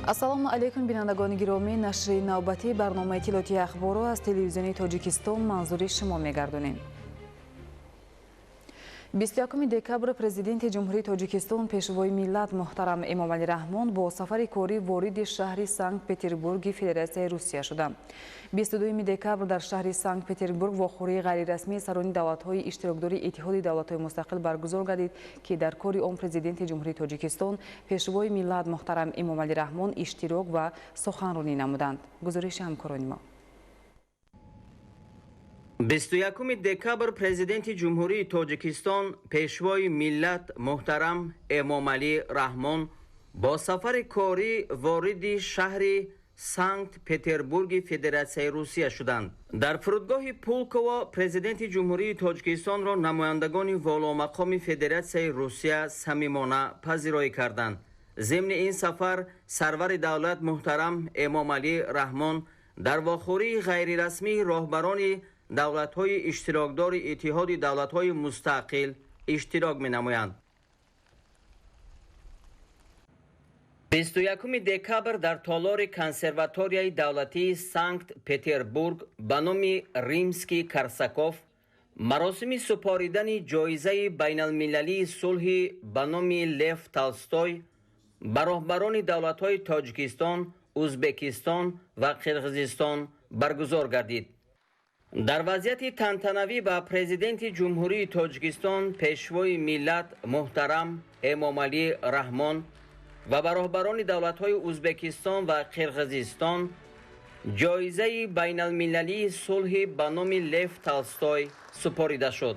Ассалому алайкум, бинандагони гиромӣ. Нашри навбатии барномаи иттилоотии ахборро аз Телевизиони Тоҷикистон манзури шумо мегардонем. 21 декабр Президенти Ҷумҳурии Тоҷикистон, Пешвои миллат муҳтарам Эмомалӣ Раҳмон бо сафари корӣ вориди шаҳри Санкт Петербурги Федератсияи Русия шуданд. 22 декабр дар шаҳри Санкт Петербург вохӯрии ғайрирасмии сарони давлатҳои иштирокдори Иттиҳоди давлатҳои мустақил баргузор гардид, ки дар кори он Президенти Ҷумҳурии Тоҷикистон, Пешвои миллат муҳтарам Эмомалӣ Раҳмон иштирок ва суханронӣ намуданд. Гузориши ҳамкорони мо. 21 декабр Президенти Ҷумҳурии Тоҷикистон, Пешвои миллат муҳтарам Эмомалӣ Раҳмон бо сафари корӣ вориди шаҳри Санкт Петербурги Федератсияи Русия шуданд. Дар фурудгоҳи Пулково Президенти Ҷумҳурии Тоҷикистонро намояндагони воломақоми Федератсияи Русия самимона пазироӣ карданд. Зимни ин сафар сарвари давлат муҳтарам Эмомалӣ Раҳмон дар вохӯрии ғайрирасмии роҳбарони давлатҳои иштирокдори Иттиҳоди давлатҳои мустақил иштирок менамоянд. 21 декабр дар толори консерваторияи давлатии Санкт Петербург ба номи Римский Корсаков маросими супоридани ҷоизаи байналмилалии сулҳи ба номи Лев Толстой ба роҳбарони давлатҳои Тоҷикистон, Узбекистон ва Қирғизистон баргузор гардид. Дар вазъияти тантанавӣ ба Президенти Ҷумҳурии Тоҷикистон, Пешвои миллат муҳтарам Эмомалӣ Раҳмон ва ба роҳбарони давлатҳои Узбекистон ва Қирғизистон ҷоизаи байналмилалии сулҳи ба номи Лев Толстой супорида шуд.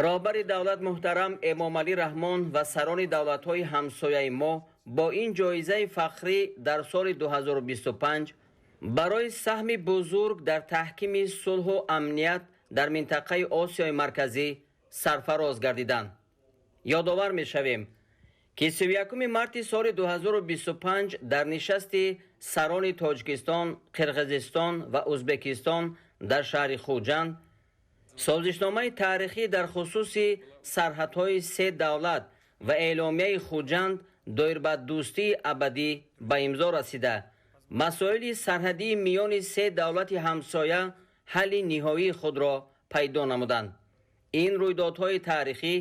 Роҳбари давлат муҳтарам Эмомалӣ Раҳмон ва сарони давлатҳои ҳамсояи мо бо ин ҷоизаи фахрӣ дар соли 2025 барои саҳми бузург дар таҳкими сулҳу амният дар минтақаи Осиёи Марказӣ сарфароз гардиданд. Ёдовар мешавем, ки 31 марти соли 2025 дар нишасти сарони Тоҷикистон, Қирғизистон ва Узбекистон дар шаҳри Хуҷанд созишномаи таърихӣ дар хусуси сарҳадҳои се давлат ва эъломияи Хуҷанд доир ба дӯстии абадӣ ба имзо расида, масоили сарҳадии миёни се давлати ҳамсоя ҳалли ниҳоии худро пайдо намуданд. Ин рӯйдодҳои таърихӣ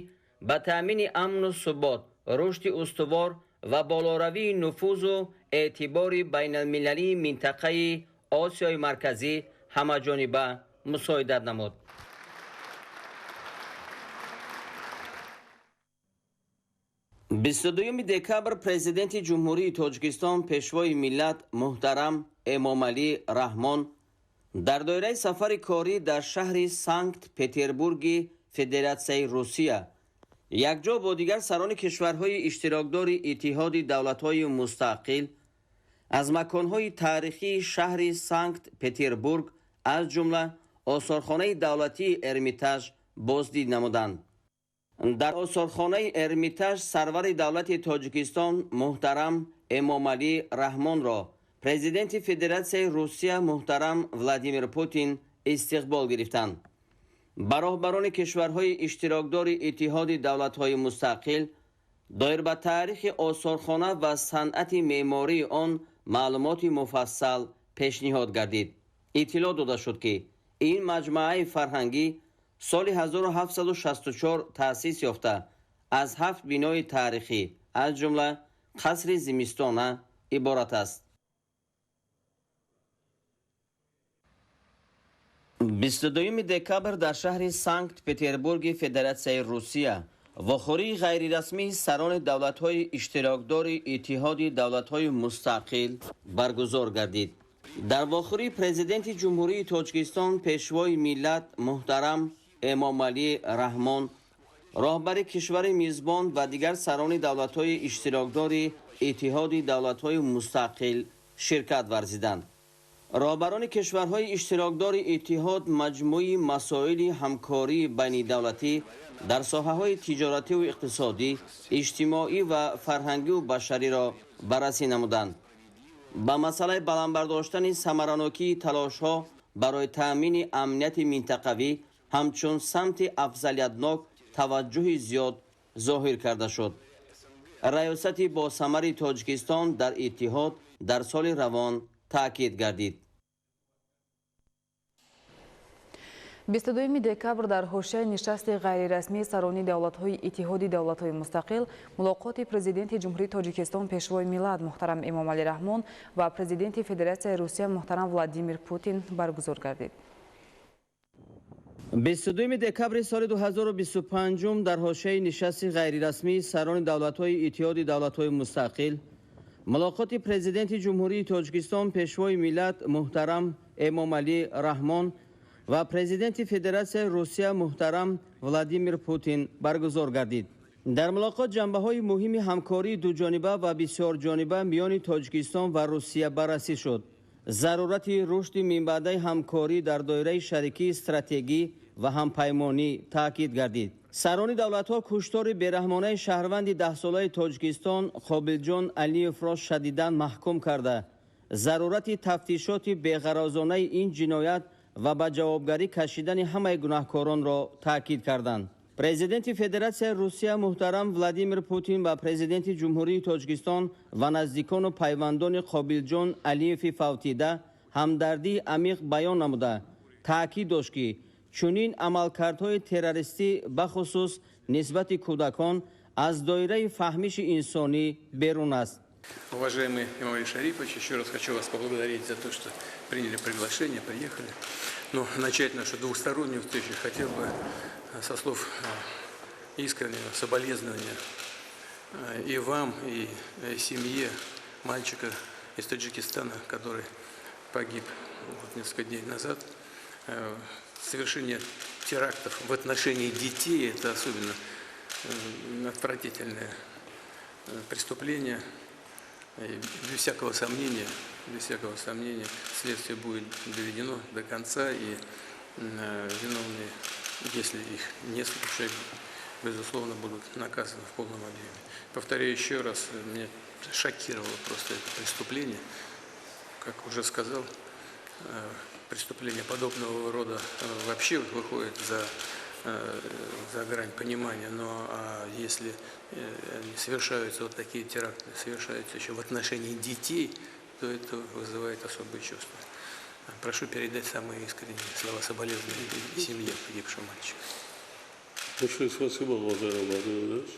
ба таъмини амну субот, рушди устувор ва болоравии нуфузу эътибори байналмилалии минтақаи Осиёи Марказӣ ҳамаҷониба мусоидат намуд. 22 декабр Президенти Ҷумҳурии Тоҷикистон, Пешвои миллат муҳтарам Эмомалӣ Раҳмон дар доираи сафари корӣ дар шаҳри Санкт Петербурги Федератсияи Русия якҷо бо дигар сарони кишварҳои иштирокдори Иттиҳоди давлатҳои мустақил аз маконҳои таърихии шаҳри Санкт Петербург, аз ҷумла осорхонаи давлатии Эрмитаж боздид намуданд. Дар осорхонаи Эрмитаж сарвари давлати Тоҷикистон муҳтарам Эмомалӣ Раҳмонро Президенти Федератсияи Русия муҳтарам Владимир Путин истиқбол гирифтанд. Ба роҳбарони кишварҳои иштирокдори Иттиҳоди давлатҳои мустақил доир ба таърихи осорхона ва санъати меъмории он маълумоти муфассал пешниҳод гардид. Иттилоъ дода шуд, ки ин маҷмӯаи фарҳангӣ соли 1764 таъсис ёфта, аз ҳафт бинои таърихӣ, аз ҷумла қасри зимистона иборат аст. 22 декабр дар шаҳри Санкт Петербурги Федератсияи Русия вохӯрии ғайрирасмии сарони давлатҳои иштирокдори Иттиҳоди давлатҳои мустақил баргузор гардид. Дар вохӯрӣ Президенти Ҷумҳурии Тоҷикистон, Пешвои миллат муҳтарам Эмомалӣ Раҳмон, роҳбари кишвари мизбон ва дигар сарони давлатҳои иштирокдори Иттиҳоди давлатҳои мустақил ширкат варзиданд. Роҳбарони кишварҳои иштирокдори иттиҳод маҷмӯи масоили ҳамкории байнидавлатӣ дар соҳаҳои тиҷоративу иқтисодӣ, иҷтимоӣ ва фарҳангиву башариро баррасӣ намуданд. Ба масъалаи баланд бардоштани самаранокии талошҳо барои таъмини амнияти минтақавӣ ҳамчун самти афзалиятнок таваҷҷӯҳи зиёд зоҳир карда шуд. раёсати босамари Тоҷикистон дар иттиҳод дар соли равон таъкид гардид. 22 декабр дар ҳошияи нишасти ғайрирасмии сарони давлатҳои Иттиҳоди давлатҳои мустақил мулоқоти Президенти Ҷумҳурии Тоҷикистон Пешвои миллат муҳтарам Эмомалӣ Раҳмон ва Президенти Федератсияи Русия муҳтарам Владимир Путин баргузор гардид. 22 декабри соли 2025 дар ҳошияи нишасти ғайрирасмии сарони давлатҳои Иттиҳоди давлатҳои мустақил мулоқоти Президенти Ҷумҳурии Тоҷикистон Пешвои миллат муҳтарам Эмомалӣ Раҳмон ва Президенти Федератсияи Русия муҳтарам Владимир Путин баргузор гардид. Дар мулоқот ҷанбаҳои муҳими ҳамкории дуҷониба ва бисёрҷониба миёни Тоҷикистон ва Русия баррасӣ шуд. Зарурати рушди минбаъдаи ҳамкорӣ дар доираи шарикии стратегӣ ва ҳампаймонӣ таъкид гардид. Сарони давлатҳо куштори бераҳмонаи шаҳрванди даҳсолаи Тоҷикистон Қобилҷон Алиевро шадидан маҳкум карда, зарурати тафтишоти беғаразонаи ин ҷиноят ва ба ҷавобгарӣ кашидани ҳамаи гунаҳкоронро таъкид карданд. Президенти Федератсияи Русия муҳтарам Владимир Путин ва Президенти Ҷумҳурии Тоҷикистон ва наздикону пайвандони Қобилҷон Алиеви фавтида ҳамдардии амиқ баён намуда, таъкид дошт, ки чунин амалкардҳои террористӣ бахусус нисбати кӯдакон аз доираи фаҳмиши инсонӣ берун аст. Уважаемый Эмомали Шарипович, еще раз хочу вас поблагодарить за то, что приняли приглашение, приехали. Но начать нашу двухстороннюю встречу хотел бы со слов искреннего соболезнования и вам, и семье мальчика из Таджикистана, который погиб вот несколько дней назад. Совершение терактов в отношении детей – это особенно отвратительное преступление. И без всякого сомнения, следствие будет доведено до конца, и виновные, если их несколько человек, безусловно, будут наказаны в полном объеме. Повторяю еще раз, меня шокировало просто это преступление. Как уже сказал, преступление подобного рода вообще выходит за грань понимания, но если совершаются вот такие теракты, совершаются еще в отношении детей, то это вызывает особые чувства. Прошу передать самые искренние слова соболезнования семье погибшего мальчика. Большое спасибо, уважаемый Владимир Владимирович.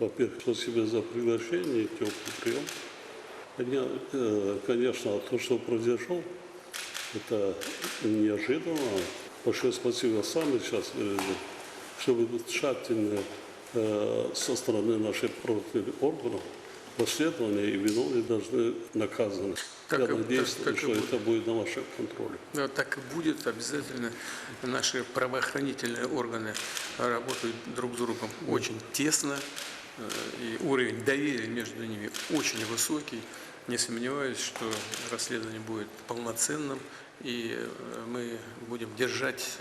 Во-первых, спасибо за приглашение и теплый прием. Конечно, то, что произошло, это неожиданно. Большое спасибо сами сейчас, чтобы тщательно со стороны наших правоохранительных органов расследование и виновные должны наказаны. Так, Я надеюсь, так что это будет на вашем контроле. Да, так и будет. Обязательно наши правоохранительные органы работают друг с другом очень тесно. И уровень доверия между ними очень высокий. Не сомневаюсь, что расследование будет полноценным, и мы будем держать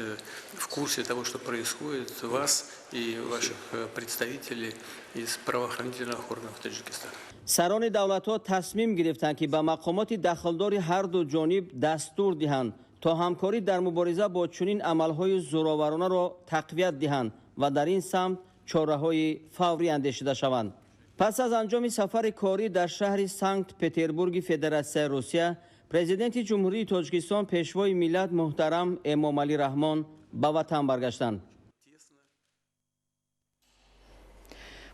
в курсе того, что происходит, вас и ваших представителей из правоохранительных органов Таджикистана. Сарони давлатҳо тасмим гирифтанд, ки ба мақомоти дахлдори ҳар ду ҷониб дастур диҳанд, то ҳамкорӣ дар мубориза бо чунин амалҳои зӯроваронаро тақвият диҳанд ва дар ин самт чораҳои фаврӣ андешида шаванд. Пас аз анҷоми сафари корӣ дар шаҳри Санкт-Петербурги Федератсияи Русия, Президенти Ҷумҳурии Тоҷикистон Пешвои миллат муҳтарам Эмомалӣ Раҳмон ба ватан баргаштанд.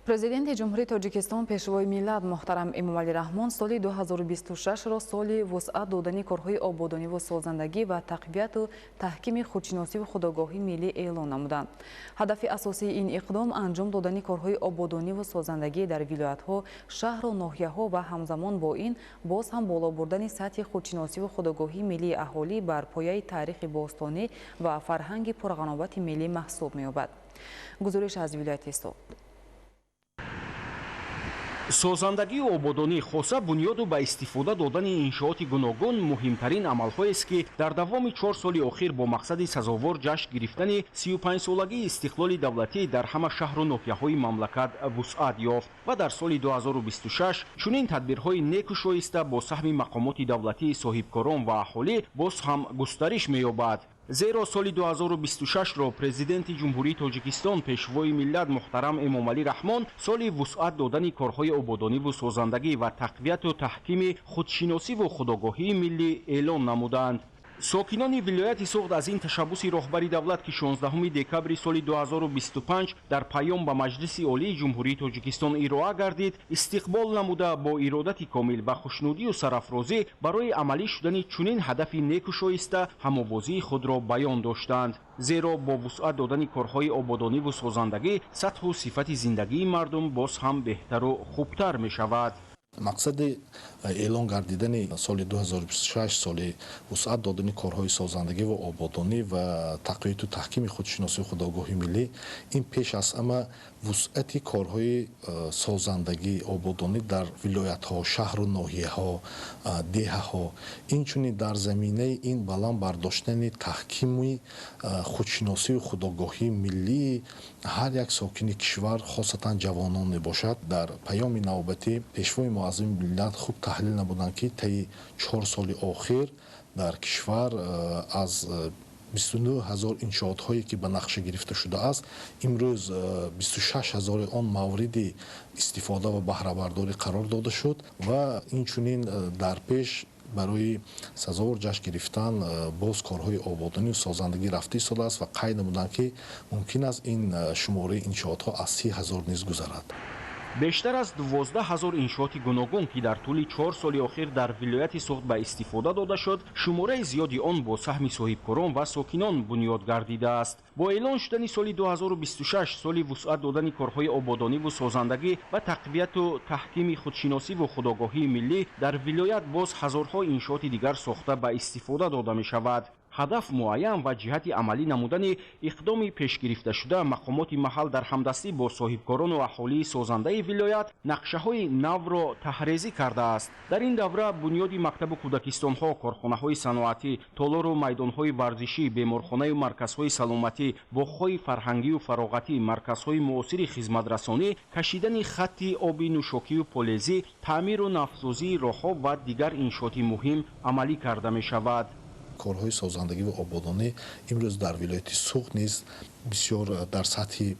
Президенти Ҷумҳурии Тоҷикистон Пешвои миллат муҳтарам Эмомалӣ Раҳмон соли 2026-ро соли вусъат додани корҳои ободониву созандагӣ ва тақвияту таҳкими худшиносиву худогоҳии миллӣ эълон намуданд. Ҳадафи асосии ин иқдом анҷом додани корҳои ободониву созандагӣ дар вилоятҳо, шаҳру ноҳияҳо ва ҳамзамон бо ин боз ҳам боло бурдани сатҳи худшиносиву худогоҳии миллии аҳолӣ бар пояи таърихи бостонӣ ва фарҳанги пурғановати миллӣ маҳсуб меёбад. Гузориш аз вилояти Суғд. Созандагию ободонӣ, хоса бунёду ба истифода додани иншооти гуногун муҳимтарин амалҳоест, ки дар давоми 4 соли охир бо мақсади сазовор ҷашн гирифтани 35-солагии истиқлоли давлатӣ дар ҳама шаҳру ноҳияҳои мамлакат вусъат ёфт ва дар соли 2026 чунин тадбирҳои неку шоиста бо саҳми мақомоти давлатии соҳибкорон ва аҳолӣ боз ҳам густариш меёбад. Зеро соли 2026-ро Президенти Ҷумҳурии Тоҷикистон, Пешвои миллат муҳтарам Эмомалӣ Раҳмон соли вусъат додани корҳои ободониву созандагӣ ва тақвияту таҳкими худшиносиву худогоҳии миллӣ эълон намуданд. Сокинони вилояти Суғд аз ин ташаббуси роҳбари давлат, ки 16 декабри соли 2025 дар паём ба Маҷлиси Олии Ҷумҳурии Тоҷикистон ироа гардид, истиқбол намуда, бо иродати комил ва хушнудию сарафрозӣ барои амалӣ шудани чунин ҳадафи неку шоиста ҳамовозии худро баён доштанд. Зеро бо вусъат додани корҳои ободониву созандагӣ сатҳу сифати зиндагии мардум боз ҳам беҳтару хубтар мешавад. Мақсади эълон гардидани соли 2026 соли вусъат додани корҳои созандагӣ ва ободонӣ ва тақвияту таҳкими худшиносию худогоҳи миллӣ ин пеш аз ҳама вусъати корҳои созандагӣ, ободонӣ дар вилоятҳо, шаҳру ноҳияҳо, деҳаҳо, инчунин дар заминаи ин баланд бардоштани таҳкими худшиносию худогоҳии миллии ҳар як сокини кишвар, хосатан ҷавонон мебошад. Дар паёми навбатӣ Пешвои муаззами миллат хуб таҳлил намуданд, ки таи 4 соли охир дар кишвар аз 29 ҳазор иншоотҳое, ки ба нақша гирифта шудааст, имрӯз 26 ҳазори он мавриди истифода ва баҳрабардорӣ қарор дода шуд ва инчунин дар пеш барои сазовор ҷашн гирифтан боз корҳои ободонию созандагӣ рафта истодааст ва қайд намуданд, ки мумкин аст ин шумораи иншоотҳо аз 30 ҳазор низ гузарад. Бештар аз 12 ҳазор иншооти гуногун, ки дар тӯли 4 соли охир дар вилояти Суғд ба истифода дода шуд, шумораи зиёди он бо саҳми соҳибкорон ва сокинон бунёд гардидааст. Бо эълон шудани соли 2026 соли вусъат додани корҳои ободониву созандагӣ ва тақвияту таҳкими худшиносиву худогоҳии миллӣ дар вилоят боз ҳазорҳо иншооти дигар сохта ба истифода дода мешавад. Ҳадаф муайян ва ҷиҳати амалӣ намудани иқдоми пешгирифташуда мақомоти маҳал дар ҳамдастӣ бо соҳибкорону аҳолии созандаи вилоят нақшаҳои навро таҳрезӣ кардааст. Дар ин давра бунёди мактабу кӯдакистонҳо, корхонаҳои саноатӣ, толору майдонҳои варзишӣ, беморхонаю марказҳои саломатӣ, боғҳои фарҳангию фароғатӣ, марказҳои муосири хизматрасонӣ, кашидани хатти оби нӯшокию полезӣ, таъмиру нафсозии роҳҳо ва дигар иншооти муҳим амалӣ карда мешавад. Корҳои созандагӣ ва ободонӣ имрӯз дар вилояти Суғд низ бисёр дар сатҳи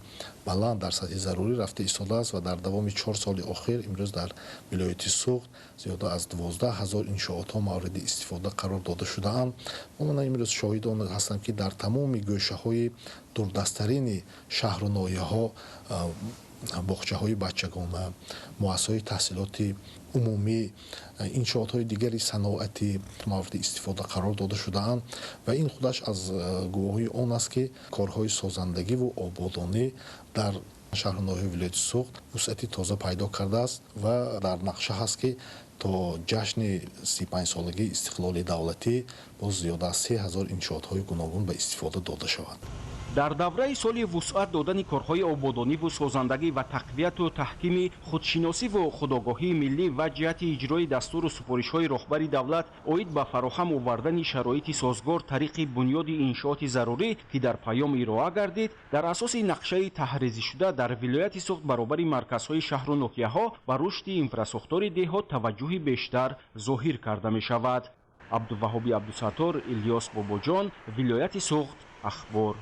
баланд, дар сатҳи зарурӣ рафта истодааст ва дар давоми 4 соли охир имрӯз дар вилояти Суғд зиёда аз 12 ҳазор иншоотҳо мавриди истифода қарор дода шудаанд. Мо имрӯз шоҳиди он ҳастем, ки дар тамоми гӯшаҳои дурдасттарини шаҳру ноҳияҳо боғчаҳои бачагона, муассисаҳои таҳсилоти умумӣ, иншоотҳои дигари саноатӣ мавриди истифода қарор дода шудаанд ва ин худаш аз гувоҳии он аст, ки корҳои созандагиву ободонӣ дар шаҳру ноҳияи вилояти Суғд вусъати тоза пайдо кардааст ва дар нақша ҳаст, ки то ҷашни 35-солагии истиқлоли давлатӣ боз зиёда аз 3 ҳазор иншоотҳои гуногун ба истифода дода шавад. Дар давраи соли вусъат додани корҳои ободониву созандагӣ ва тақвияту таҳкими худшиносиву худогоҳии миллӣ ва ҷиҳати иҷрои дастуру супоришҳои роҳбари давлат оид ба фароҳам овардани шароити созгор тариқи бунёди иншооти зарурӣ, ки дар паём ироа гардид, дар асоси нақшаи таҳрезишуда дар вилояти Суғд баробари марказҳои шаҳру ноҳияҳо ба рушди инфрасохтори деҳот таваҷҷӯҳи бештар зоҳир карда мешавад. Абдуваҳоби Абдусаттор, Илёс Бобоҷон, вилояти Суғд, Ахбор.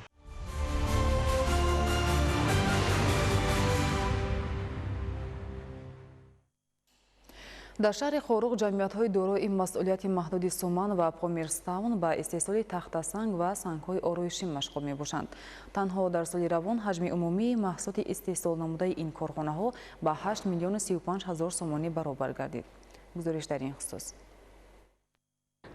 Дар шаҳри Хоруғ ҷамъиятҳои дорои масъулияти маҳдуди Суман ва Помирстаун ба истеҳсоли тахтасанг ва сангҳои ороишӣ машғул мебошанд. Танҳо дар соли равон ҳаҷми умумии маҳсулоти истеҳсолнамудаи ин корхонаҳо ба 8 миллиону 35 ҳазор сомонӣ баробар гардид. Гузориш дар ин хусус.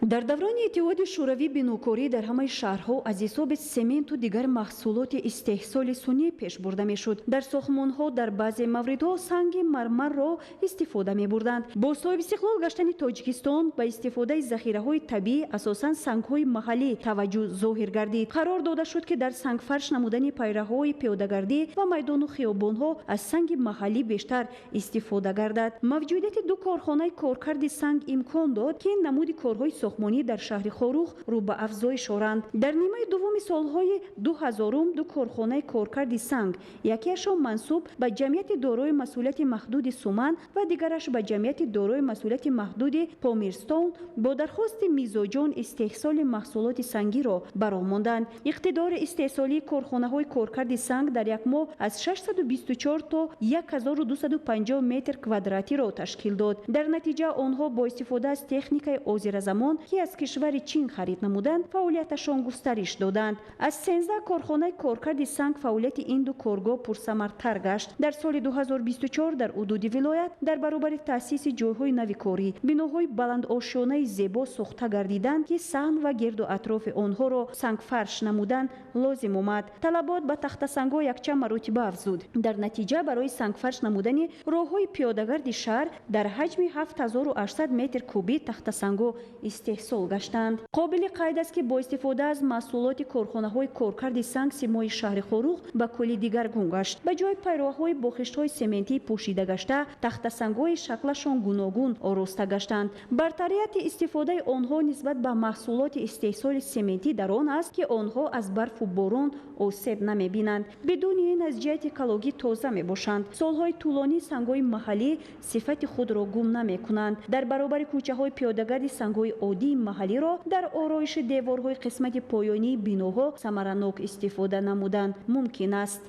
Дар даврони Иттиҳоди Шӯравӣ бинокорӣ дар ҳамаи шаҳрҳо аз ҳисоби сементу дигар маҳсулоти истеҳсоли сунъӣ пеш бурда мешуд. Дар сохтмонҳо дар баъзе мавридҳо санги мармарро истифода мебурданд. Бо соҳибистиқлол гаштани Тоҷикистон ба истифодаи захираҳои табиӣ, асосан сангҳои маҳаллӣ, таваҷҷӯҳ зоҳир гардид. Қарор дода шуд, ки дар сангфарш намудани пайраҳои пиёдагардӣ ва майдону хиёбонҳо аз санги маҳаллӣ бештар истифода гардад. Мавҷудияти ду корхонаи коркарди санг имкон дод, ки намуди корҳои сохтмонӣ дар шаҳри Хоруғ рӯ ба афзоиш оранд. Дар нимаи дуввуми солҳои 2000 ду корхонаи коркарди санг, якеашон мансуб ба ҷамъияти дорои масъулияти маҳдуди Суман ва дигараш ба ҷамъияти дорои масъулияти маҳдуди Помирстон, бо дархости мизоҷон истеҳсоли маҳсулоти сангиро ба роҳ монданд. Иқтидори истеҳсолии корхонаҳои коркарди санг дар як моҳ аз 624 то 1250 метр квадратиро ташкил дод. Дар натиҷа онҳо бо истифода аз техникаи озиразамон, ки аз кишвари Чин харид намуданд, фаъолияташон густариш доданд. Аз 13 корхонаи коркарди санг фаъолияти ин ду коргоҳ пурсамартар гашт. Дар соли 2024 дар ҳудуди вилоят дар баробари таъсиси ҷойҳои нави корӣ биноҳои баландошёнаи зебо сохта гардиданд, ки саҳн ва гирду атрофи онҳоро сангфарш намудан лозим омад. Талабот ба тахтасангҳо якчанд маротиба афзуд. Дар натиҷа барои сангфарш намудани роҳҳои пиёдагарди шаҳр дар ҳаҷми 7800 метр кубӣ тахтасангҳо истеҳсол гаштанд. Қобили қайд аст, ки бо истифода аз маҳсулоти корхонаҳои коркарди санг симои шаҳри Хоруғ ба куллӣ дигаргун гашт. Ба ҷои пайроҳаҳои бо хиштҳои сементӣ пӯшида гашта, тахтасангҳои шаклашон гуногун ороста гаштанд. Бартарияти истифодаи онҳо нисбат ба маҳсулоти истеҳсоли сементӣ дар он аст, ки онҳо аз барфу борон осеб намебинанд. Бидуни ин аз ҷиҳати экологӣ тоза мебошанд. Солҳои тӯлонӣ сангҳои маҳаллӣ сифати худро гум намекунанд. Дар баробари кӯчаҳои пиёдагарди сангҳои оддии маҳаллиро дар ороиши деворҳои қисмати поёнии биноҳо самаранок истифода намудан мумкин аст.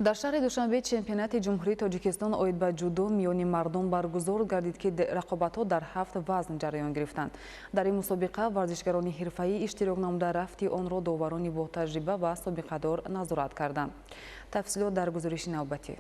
Дар шаҳри Душанбе чемпионати Ҷумҳурии Тоҷикистон оид ба ҷудо миёни мардон баргузор гардид, ки рақобатҳо дар 7 вазн ҷараён гирифтанд. Дар ин мусобиқа варзишгарони ҳирфаӣ иштирок намуда, рафти онро доварони ботаҷриба ва собиқадор назорат карданд. Тафсилот дар гузориши навбатӣ.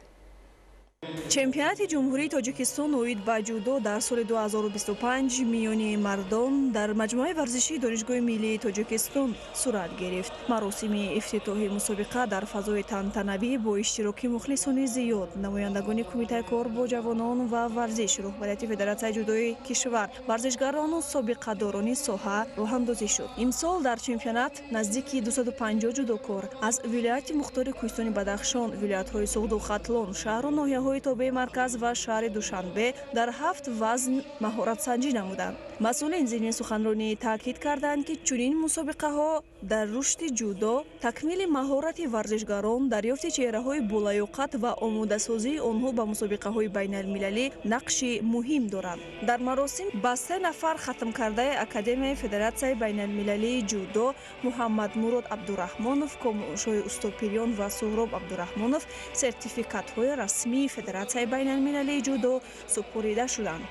Чемпионати Ҷумҳурии Тоҷикистон оид ба ҷудо дар соли 2025 миёни мардон дар маҷмӯаи варзишии Донишгоҳи миллии Тоҷикистон сурат гирифт. Маросими ифтитоҳи мусобиқа дар фазои тантанавӣ бо иштироки мухлисони зиёд, намояндагони Кумитаи кор бо ҷавонон ва варзиш, роҳбарияти Федератсияи ҷудои кишвар, варзишгарону собиқадорони соҳа роҳандозӣ шуд. Имсол дар чемпионат наздики 250 ҷудокор аз вилояти мухтори Кӯҳистони Бадахшон, вилоятҳои Суғду Хатлон, шаҳру ноҳияҳои тобеи марказ ва шаҳри Душанбе дар 7 вазн маҳоратсанҷӣ намуданд. Масъулин зимни суханронӣ таъкид карданд, ки чунин мусобиқаҳо дар рушди ҷудо, такмили маҳорати варзишгарон, дарёфти чеҳраҳои болаёқат ва омодасозии онҳо ба мусобиқаҳои байналмилалӣ нақши муҳим доранд. Дар маросим ба 3 нафар хатмкардаи Академияи Федератсияи байналмилалии ҷудо Муҳаммадмурод Абдураҳмонов, Комоншоҳи Устопирён ва Суҳроб Абдураҳмонов сертификатҳои расмии Федератсияи байналмилалии ҷудо супорида шуданд.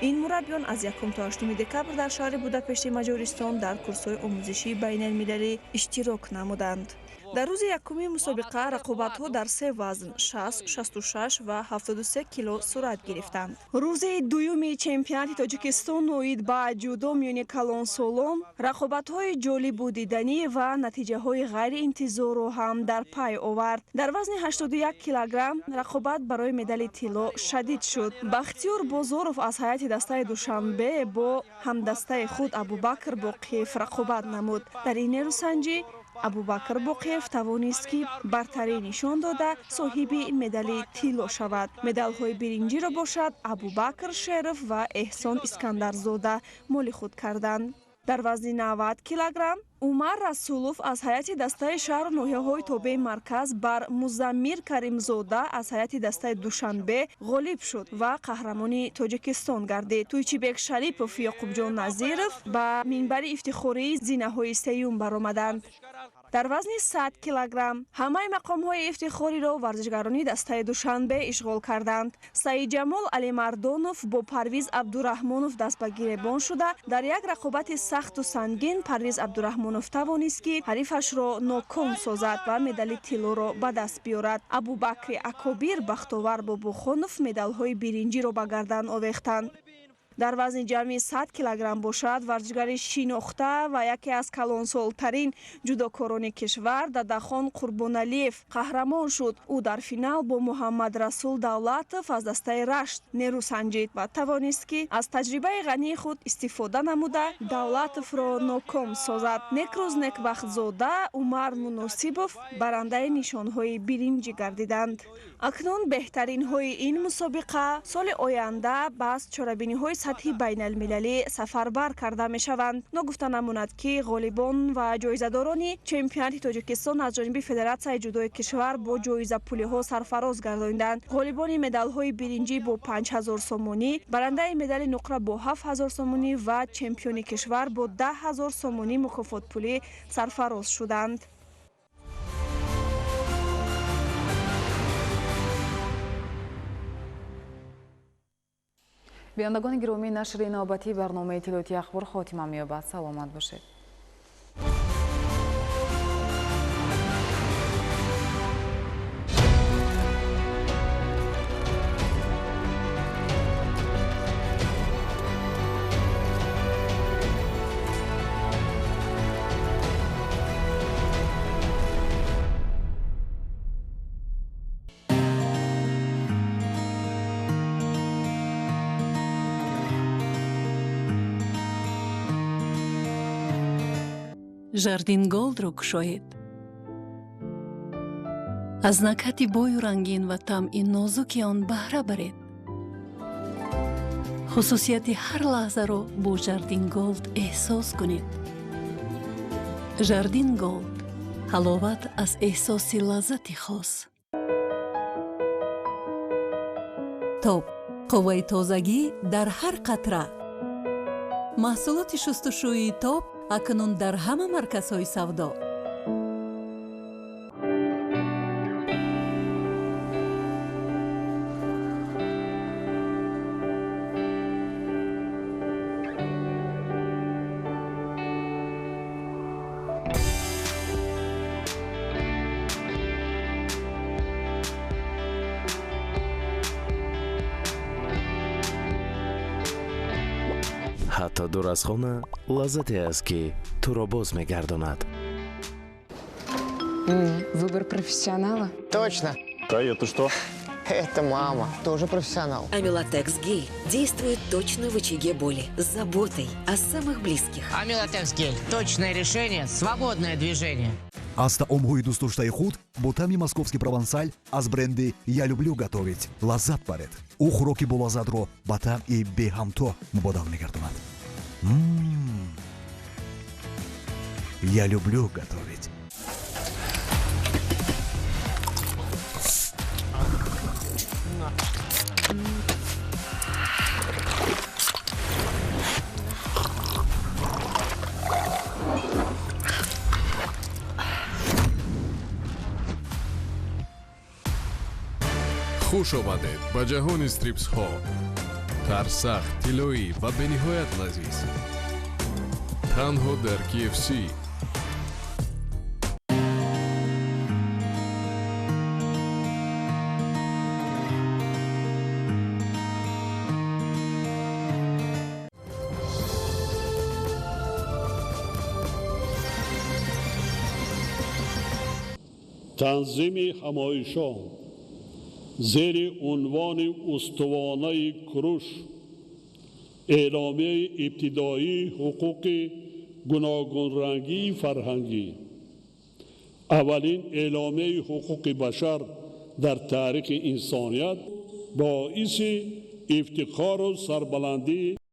Ин мураббиён аз 1 то 8 декабр дар шаҳри Будапешти Маҷористон дар курсҳои омӯзишии байналмилалӣ иштирок намуданд. Дар рӯзи якуми мусобиқа рақобатҳо дар 3 вазн 60, 66 ва 73 кило сурат гирифтанд. Рӯзи дуюми чемпионати Тоҷикистон оид ба ҷудо миёни калонсолон рақобатҳои ҷолибу диданӣ ва натиҷаҳои ғайриинтизорро ҳам дар пай овард. Дар вазни 81 килограмм рақобат барои медали тилло шадид шуд. Бахтиёр Бозоров аз ҳайати дастаи Душанбе бо ҳамдастаи худ Абубакр Боқиев рақобат намуд. Дар ин нерӯсанҷӣ Абубакр Боқиев тавонист, ки бартарӣ нишон дода соҳиби медали тилло шавад. Медалҳои биринҷиро бошад Абубакр Шеров ва Эҳсон Искандарзода моли худ карданд. Дар вазни 90 килограмм Умар Расулов аз ҳайати дастаи шаҳру ноҳияҳои тобеи марказ бар Музаммир Каримзода аз ҳайати дастаи Душанбе ғолиб шуд ва қаҳрамони Тоҷикистон гардид. Туйчибек Шарипов, Ёқубҷон Назиров ба минбари ифтихории зинаҳои сеюм баромаданд. Дар вазни 100 килограмм ҳамаи мақомҳои ифтихориро варзишгарони дастаи Душанбе ишғол карданд. Саидҷамол Алимардонов бо Парвиз Абдураҳмонов даст ба гиребон шуда, дар як рақобати сахту сангин Парвиз Абдураҳмонов тавонист, ки ҳарифашро ноком созад ва медали тиллоро ба даст биёрад. Абубакри Акобир, Бахтовар Бобохонов медалҳои биринҷиро ба гардан овехтанд. Дар вазни ҷамъи 100 килограмм бошад, варзишгари шинохта ва яке аз калонсолтарин ҷудокорони кишвар Дадахон Қурбоналиев қаҳрамон шуд. Ӯ дар финал бо Муҳаммадрасул Давлатов аз дастаи Рашт нерӯ санҷид ва тавонист, ки аз таҷрибаи ғании худ истифода намуда Давлатовро ноком созад. Некрӯз Некбахтзода, Умар Муносибов барандаи нишонҳои биринҷӣ гардиданд. Акнун беҳтаринҳои ин мусобиқа соли оянда ба чорабиниҳои сатҳи байналмилалӣ сафарбар карда мешаванд. Ногуфта намонад, ки ғолибон ва ҷоизадорони чемпионати Тоҷикистон аз ҷониби Федератсияи ҷудои кишвар бо ҷоизапулиҳо сарфароз гардониданд. Ғолибони медалҳои биринҷӣ бо 5000 сомонӣ, барандаи медали нуқра бо 7000 сомонӣ ва чемпиони кишвар бо 10 000 сомонӣ мукофотпулӣ сарфароз шуданд. Бинандагони гиромӣ, нашри навбатии барномаи иттилоотии Ахбор хотима меёбад. Саломат бошед. Жардин Голдро кушоед. Аз накҳати бою рангин ва тамъи нозуки он баҳра баред. Хусусияти ҳар лаҳзаро бо Жардин Голд эҳсос кунед. Жардин Голд — ҳаловат аз эҳсоси лаззати хос. Тоб — қувваи тозагӣ дар ҳар қатра. Маҳсулоти шустушӯии Тоб акнун дар ҳама марказҳои савдо. Ҳатто дур аз хона лаззате аст, ки туро боз мегардонад. Выбор профессионала? Точно. А это что? Это мама, тоже профессионал. Амилотекс гель действует точно в очаге боли, с заботой о самых близких. Амилотекс гель. Точное решение, свободное движение. Аз таомҳои дӯстдоштаи худ бо таъми московский провансаль аз бренди «Я люблю готовить» лаззат баред. Ӯ хӯроки болаззатро ба таъми беҳамто мубодал мегардонад. Я люблю готовить. Хуш омадед ба ҷаҳони стрипсҳо: тарсахт, тиллоӣ ва бениҳоят лазиз, танҳо дар KFC. Танзими ҳамоишон зери унвони устувонаи Куруш, эъломияи ибтидоии ҳуқуқи гуногунрангии фарҳангӣ, аввалин эъломияи ҳуқуқи башар дар таърихи инсоният боиси ифтихору сарбаландии